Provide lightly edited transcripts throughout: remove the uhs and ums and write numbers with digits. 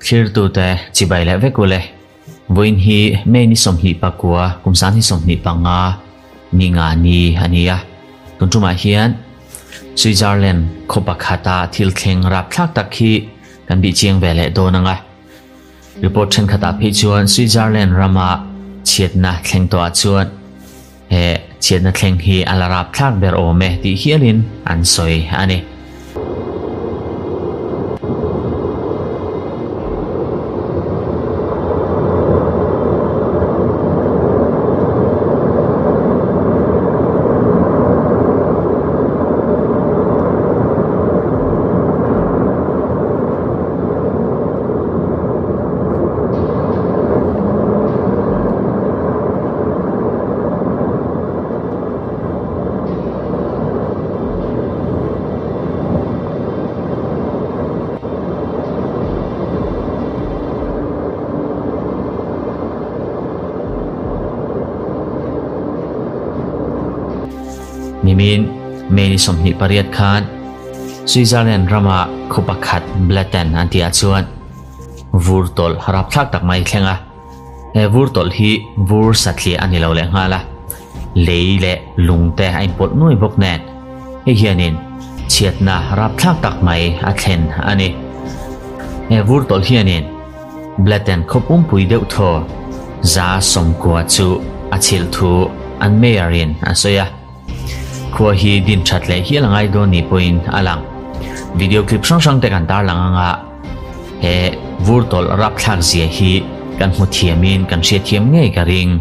Thlirtute chibai leh vek ule. Vawiin hi May ni 29 kum 2025 ni nga ni a ni a. Tun tumah hian Switzerland khaw pakhata thil thleng rapthlak tak hi kan bih chiang ve leh dawn ang a. Report thenkhatah phei chuan Switzerland rama chhiatna thleng tawhah chuan he chhiatna thleng hi a la rapthlak ber awm e tih hialin an sawi a ni. Nimin May ni 28 khan Switzerland rama khaw pakhat Blatten an tihah chuan vur tawlh rapthlak tak mai thleng a. He vur tawlh hi vur satliah a ni lo leh nghal a, lei leh lung te a inpawlh nuai bawk nen hei hianin chhiatna rapthlak tak mai a thlen a ni. He vur tawlh hianin Blatten khaw pumpui deuh thaw 9% chu a chhilh thu an mayor in a sawi a. Khua hi din that leh hial a ngai dawn ni pawhin a lang. Video clip hrang hrang te kan tarlang anga he vur tawlh rapthlak zia hi kan hmu thiamin kan hriatthiam ngei ka ring.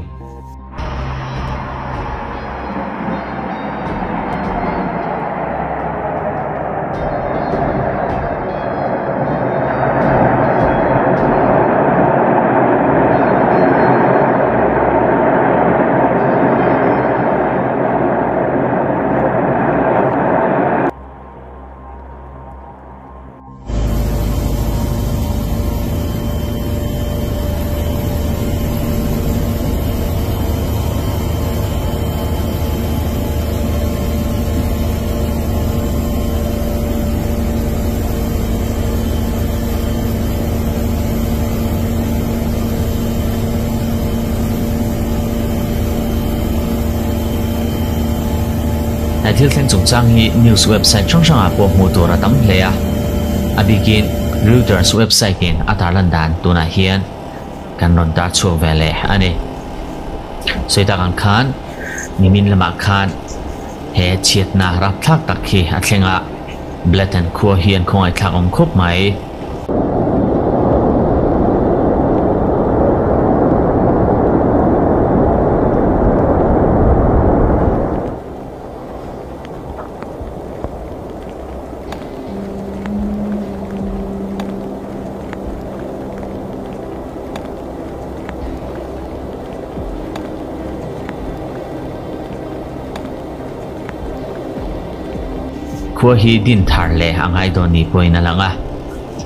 He thil thleng chungchang hi news website hrang hrangah pawh hmuh tur a tam hle a, a bikin Reuters website in a tarlan dan tunah hian kan rawn tar chhuak ve leh a ni. Sawi tak ang khan nimin lamah khan he chhiatna rapthlak tak hi a thleng a, Blatten khua hi an khawngaihthlak awm khawp mai. Khua hi din thar leh a ngai dawn ni pawhin a lang a,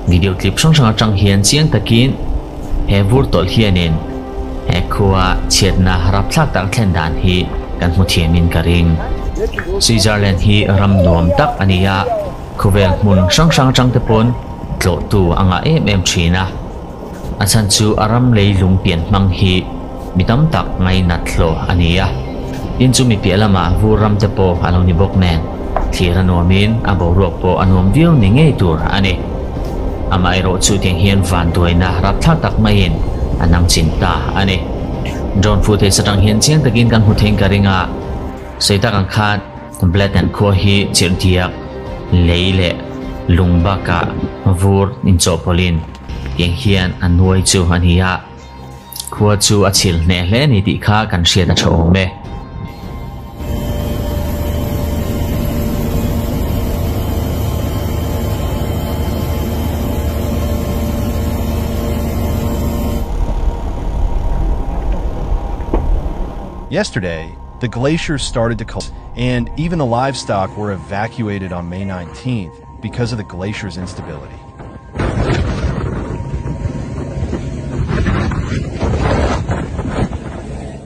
video clip hrang hrang atang hian chiang takin he vur tawlh hianin he khua chhiatna rapthlak tak thlen dan hi kan hmu thiamin ka ring. Switzerland hi ram nuam tak a ni a, khawvel hmun hrang hrang atang te pawn tlawhtu a ngah em em thin a, a chhan chu a ram leilung pian hmang hi mi tam tak ngainat hlawh a ni a, tin chu mi piah lamah vur ram te pawh a lo ni bawk nen thlir a nuamin a boruak pawh a nuam viau ni ngei tur a ni. Amaherawh chu tiang hian vanduaina rapthlak tak maiin a nang chin ta a ni. Drone footage atang hian chiang takin kan hmu theiin ka ring a, sawi tak ang khan Blatten khua hi chirhdiak, lei leh lung bakah vur inchawhpawlhin tiang hian a nuai chu a ni a. Khua chu a chhilh hneh hle a ni tih kha kan hriat a tha awm e. Yesterday, the glaciers started to collapse, and even the livestock were evacuated on May 19th because of the glacier's instability.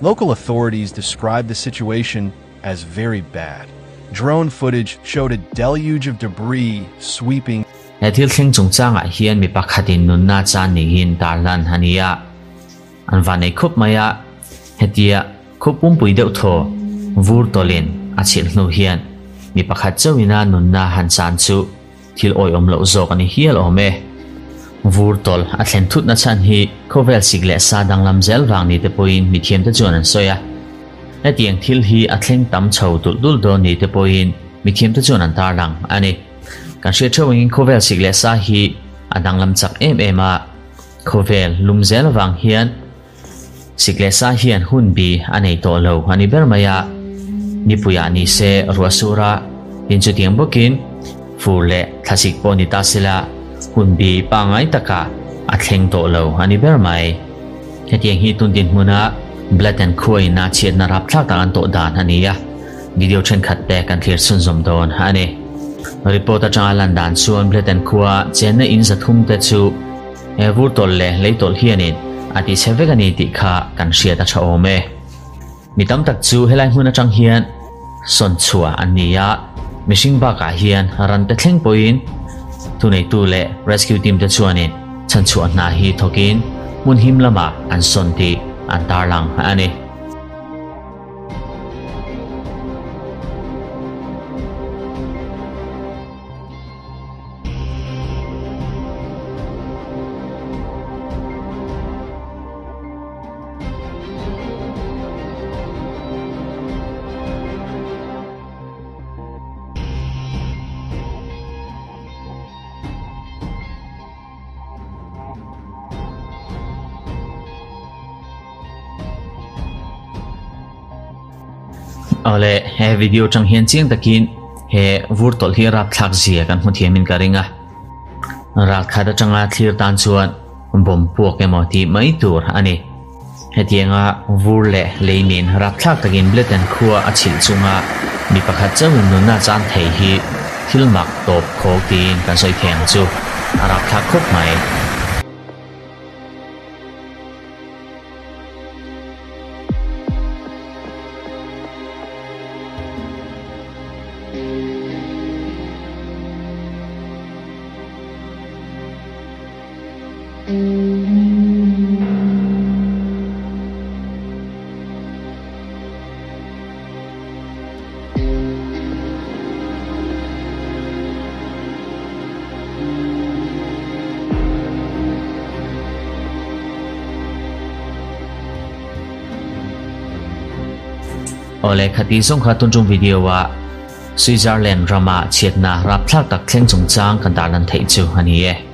Local authorities described the situation as very bad. Drone footage showed a deluge of debris sweeping He thil thleng chungchangah hian mi pakhatin nunna chan niin tarlan a ni a, an vanei khup mai a, hetia khup pumpui deuh thaw vur tawlin a chhilh hnu hian mi pakhat chauhina nunna han chan chu thil awihawm loh zawk a ni hial awm e. Vur tawlh a thlen thutna chhan hi khawvel sik leh sa danglam zel vang ni te pawhin mithiamte chuan an sawi a. Hetiang thil hi a thleng tam chho tulh dul dawn ni te pawhin mithiamte chuan an tarlang a ni. Kan hriat theuh angin khawvel sik leh sa hi a danglam chak em em a, khawvel lum zel avang hian sik leh sa hian hun bi a nei tawh lo a ni ber mai a, nipuiah ni se ruah sur a, tin chutiang bawkin fur leh thlasik pawh ni ta sela hun bi pangngai takah a thleng tawh lo a ni ber mai. Hetiang hi tun dinhmuna Blatten khuain a chhiatna rapthlak tak an tawh dan a ni a, video thenkhat te kan thlir chhunzawm dawn a ni. Report atanga lan dan chuan Blatten khua chenna in zathum te chu he vur tawlh leh lei tawlh hianin a ti chhe vek a ni tih kha kan hriat a tha awm e. Mi tam tak chu helai hmun atang hian sawn chhuah an ni a, mihring bakah hian ran te thleng pawhin thuneitu leh rescue team te chuanin chhanchhuah hna hi thawkin hmun him lamah an sawn tih an tarlang a ni. Awle, he video tang hian chiang takin he vur tawlh hi rapthlak zia kan hmu thiamin ka ring a. Ralkhat atanga thlir tan chuan bawm puak emaw tih mai tur a ni. Hetianga vur leh lei nen rapthlak takin Blatten khua a chhilh chunga mi pakhat chauhin nunna chan thei hi thil mak tawp khawk tiin kan sawi thei ang chu a rapthlak khawp mai. Awle khati zawng kha tun tum video ah Switzerland rama chhiatna rapthlak tak thleng chungchang kan tarlan theih chu a ni e.